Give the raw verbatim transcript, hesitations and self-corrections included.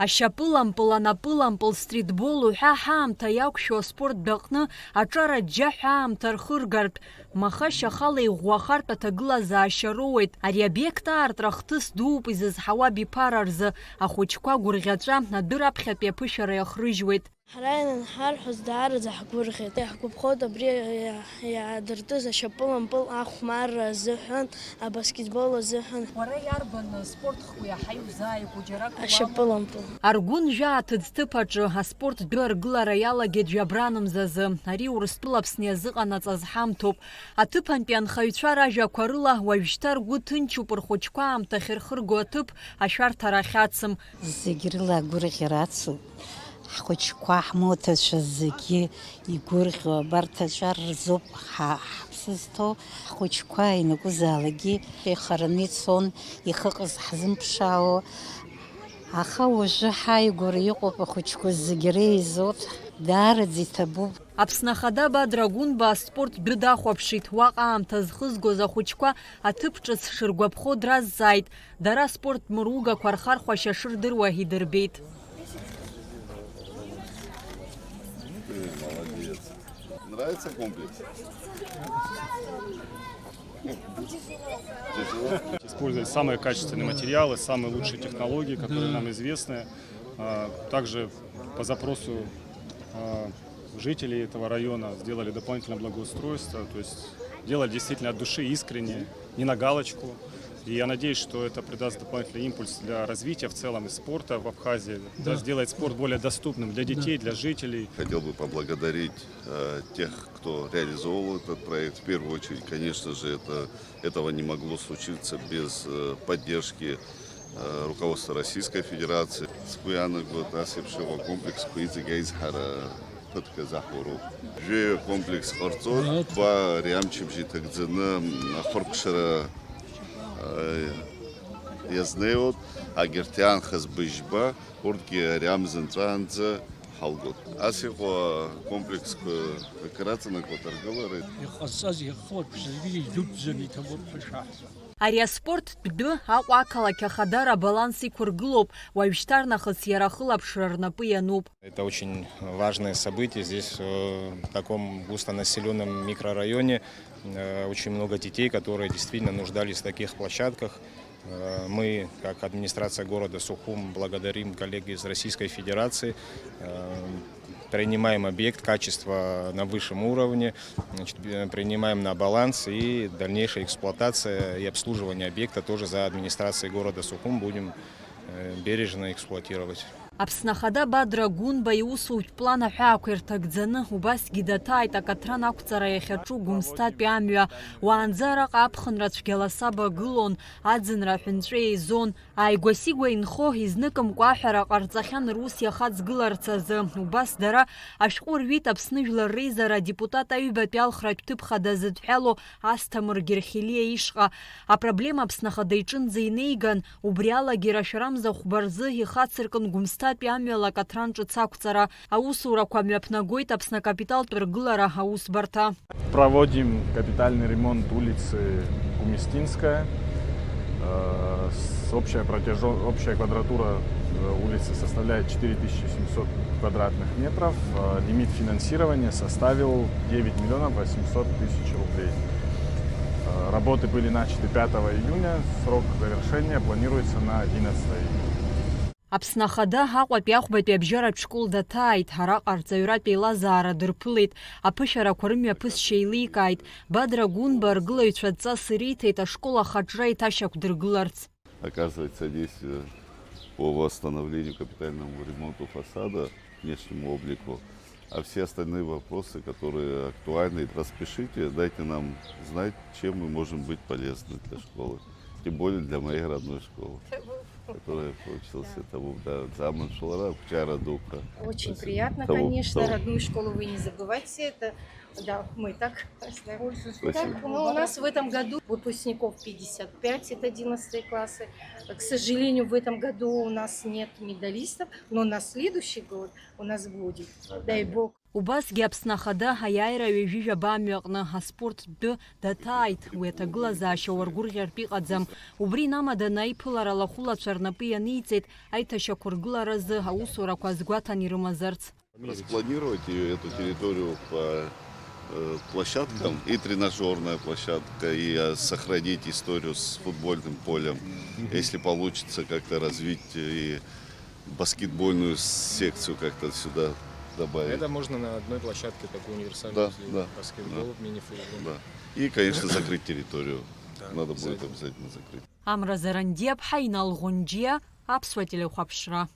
Ашьапылампыл, анапылампыл, стритбол уҳәа ҳаамҭа иақәшәо аспорт дәаҟны аҿар аџьџьаҳәа аамҭа рхыргартә, маха-шьахала иӷәӷәахартә аҭагылазаашьа роуеит. Ари абиект аартра хҭыс дууп изызҳауа абиԥара рзы. Ахәыҷқәа гәырӷьаҵәа адәы раԥхьатәи аԥышәара иахрыжьуеит. Ҳара ианынҳарҳәоз даараӡа ҳгәырӷьеит. Иаҳгәаԥхоит абри иа-, иаадыртыз ашьапылампыл ахәмарра азыҳәан, абаскетбол азыҳәан. Уара иарбан спорт хкы иаҳа иузааигәоу џьарак уамоу? Ашьапылампыл. Аргәын жәааҭыӡ ҭыԥ аҿы аспорт дәы аргылара иалагеит жәабранымзазы. Ари Урыстәыла Аԥсны иазыҟанаҵаз ҳамҭоуп. Аҭыԥантәи анхаҩцәа ражәақәа рыла, уажәшьҭа ргәы ҭынчуп рхәыҷқәа аамҭахь ирхырго аҭыԥ ашәарҭара ахьацым. Зегь рыла агәырӷьара ацуп. Ҳхәыҷқәа, ҳмоҭацәа зегьы игәырӷьо, абарҭ аҿар рзоуп ҳа-, ҳаԥсы зҭоу. Ҳхәыҷқәа ианакәызаалакгьы ихараны ицон, ихы ҟаз ҳзымԥшаауа. Аха уажәы ҳааигәара иҟоуп ахәыҷқәа зегьы реизоит, даараӡа иҭабуп. Аԥсны Ахада Бадра Гәынба аспорт дәы дахәаԥшит, уаҟа аамҭа зхызгоз ахәыҷқәа аҭыԥ ҿыц шыргәаԥхо дразҵааит. Дара аспорт мыругақәа рхархәашьа шырдыруа идырбеит. Молодец. Нравится комплекс? Тяжело? Использовать самые качественные материалы, самые лучшие технологии, которые нам известны. А, также по запросу, а, жителей этого района сделали дополнительное благоустройство, то есть делали действительно от души, искренне, не на галочку. И я надеюсь, что это придаст дополнительный импульс для развития в целом и спорта в Абхазии, да, сделает спорт более доступным для детей, для жителей. Хотел бы поблагодарить, э, тех, кто реализовывал этот проект. В первую очередь, конечно же, это, этого не могло случиться без, э, поддержки, э, руководства Российской Федерации. Сгәы иаанагоит, ас еиԥш иҟоу акомплекс қәиҵегь аизҳара ԥыҭк азаҳуроуп. Жәаҩа комплекс ҟарҵоит, ба ари амчыбжь иҭагӡаны ахыркәшара, э, иазнеиуеит, агьырҭ иаанхаз быжьба, урҭгьы ари амза нҵәаанӡа ҳалгоит. Ас иҟоу акомплексқәа акыр аҵанакуеит аргылара. Иҟазҵаз иахылаԥшыз зегьы идуӡӡаны иҭабуп ҳәа шәаҳҳәо. Ари аспорттә дәы Аҟәа ақалақь ахадара абаланс иқәыргылоуп, уажәшьҭарнахыс иара ахылаԥшра рнапы иануп. Это очень важное событие. Здесь, э, в таком густонаселённом микрорайоне, э, очень много детей, которые действительно нуждались в таких площадках. Э, мы, как администрация города Сухум, благодарим коллег из Российской Федерации, э, принимаем объект, качество на высшем уровне, значит, б-, принимаем на баланс, и дальнейшая эксплуатация и обслуживание объекта тоже за администрацией города Сухум будем, э, бережно эксплуатировать. Аԥсны Ахада Бадра Гәынба иусутә план аҳәаақәа ирҭагӡаны, убасгьы даҭааит акаҭран ақәҵара иахьаҿу Гәымсҭатәи амҩа. Уаанӡа араҟа аԥхынра цәгьала саба гылон, аӡынра аҳәынҵәа еизон. Ааигәа-сигәа инхо, изныкымкәа аҳәара ҟарҵахьан рус иахаҵгыларц азы. Убас дара ашәҟәы рҩит Аԥсны Жәлар Реизара адепутат аҩбатәи алхратә ҭыԥ хада зыдҳәалоу Асҭамыр Герхелиа ишҟа. Апроблема Аԥсны Ахада иҿынӡа инеиган, убри алагьы рашәарамза хәба рзы ихацыркын Гәымсҭатәи амҩала акаҭран ҿыц ақәҵара. Аусурақәа мҩаԥнагоит Аԥсны акапиталтә ргылара аусбарҭа. Проводим капитальный ремонт улицы Гумистинская. Э, с-, общая протяжё-, общая квадратура, э, улицы составляет четыре тысячи семьсот квадратных метров. Э, лимит финансирования составил девять миллионов восемьсот тысяч рублей. Э, работы были начаты пятого июня. Срок завершения планируется на одиннадцатое июня. Аԥсны Ахада Аҟәатәи ахәбатәи абжьаратә школ даҭааит, араҟа арҵаҩратә еилазаара дырԥылеит, аԥышәарақәа рымҩаԥысшьа еиликааит, Бадра Гәынба аргылаҩцәа адҵас ириҭеит ашкол ахаҿра еиҭашьақәдыргыларц. Оказывается, действие по восстановлению, капитальному ремонту фасада, внешнему облику, а все остальные вопросы, которые актуальны, распишите, дайте нам знать, чем мы можем быть полезны для школы. Тем более для моей родной школы, которая получилась, да, это был, да, Заман Шулара, Кучара Дупра. Очень приятно, конечно, родную школу вы не забывайте, это Да, мы так знаем. Больше Так, ну, у нас в этом году выпускников пятьдесят пять, это одиннадцатые классы. К сожалению, в этом году у нас нет медалистов, но на следующий год у нас будет, дай бог. Убасгьы Аԥсны Ахада аиааира ҩажәи жәаба амҩаҟны аспорттә дәы даҭааит. Уи аҭагылазаашьа уаргәырӷьартә иҟаӡам. Убри инамаданы аиԥылара лахәылацәа рнапы ианиҵеит аиҭашьақәыргыларазы аусурақәа азгәаҭан ирымазарц. Распланировать ее, эту территорию по э, площадкам, и тренажерная площадка, и э, сохранить историю с футбольным полем. Если получится как-то развить и баскетбольную секцию как-то сюда добавить. Это можно на одной площадке, такой универсальный Да, для да, баскетбол, мини-футбол. Да. И, конечно, закрыть территорию. Да, Надо будет обязательно. Обязательно закрыть. Амра Зарандиаԥҳа, Инал Ӷәынџьиа, Аԥсуа телехәаԥшра.